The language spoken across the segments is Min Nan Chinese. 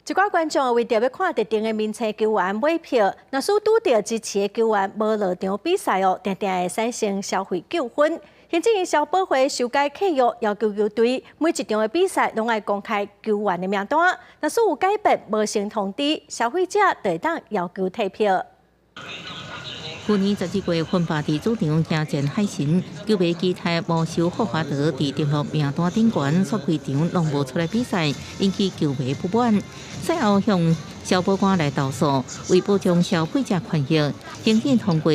一寡觀眾為著欲看特定的明星球員買票，若使拄著支持的球員無落場比賽哦，定定會產生消費糾紛。行政院消保會修改契約，要求球隊每一場的比賽攏愛公開球員的名單。若使有改變，無先通知，消費者就會當要求退票。去年12月，芬巴佇主場迎戰海神，球迷期待魔獸霍華德佇登錄名單頂懸，煞規場攏無出來比賽，引起球迷不滿。賽後向消保官來投訴，為保障消費者權益，行政通過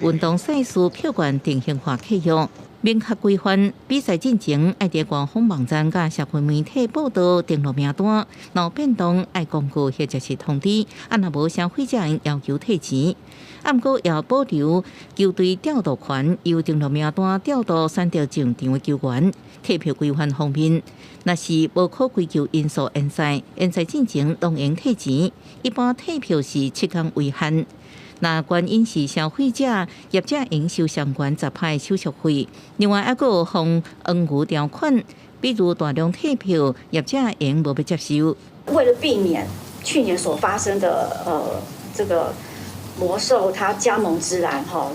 運動賽事票券定型化契約，明確規範比賽進前愛佇官方網站佮社群媒體報導登錄名單，若有變動愛公告或者是通知，啊若無消費者要求退錢。啊，毋過也保留球隊調度權，由登錄名單調度選擇上場的球員。退票規範方面，若是無可歸咎因素延賽，延賽進前攏會退錢。一般退票是7天為限。若原因是消費者業者應收相關10%手續費。另外，猶閣有防黃牛條款，比如大量退票，業者會無欲接受。為了避免去年所發生的這個魔獸他加盟職籃哈，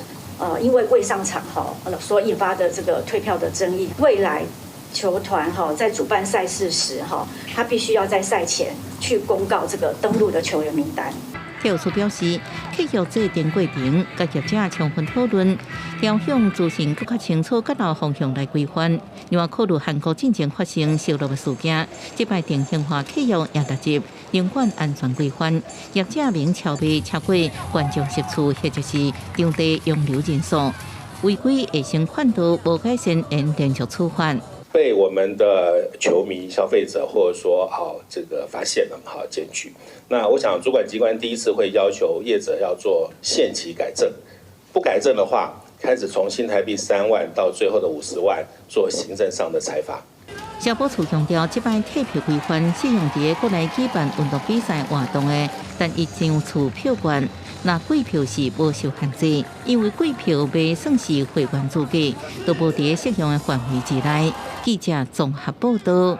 因為未上場哈，所引發的這個退票的爭議，未來球團哈在主辦賽事時哈，他必須要在賽前去公告這個登錄的球員名單。體育署表示，契約制定過程，佮業者充分討論，朝向資訊閣較清楚、較老方向來規範。另外，考慮韓國進前發生燒錄的事件，這擺定型化契約也納入場館安全規範，業者免超賣超過觀眾席次或者是場地容留人數，違規會先勸導，無改善會連續處罰。被我們的球迷、消費者或者說好這個發現了，好檢舉。那我想主管機關第一次會要求業者要做限期改正，不改正的話，開始從新台幣3萬到最後的50萬做行政上的裁罰。消保處強調，這擺退票規範適用佇國內舉辦運動比賽活動的單一場次票券，若貴票是無受限制，因為貴票袂算是會員資格，都無佇適用的範圍之內。記者綜合報道。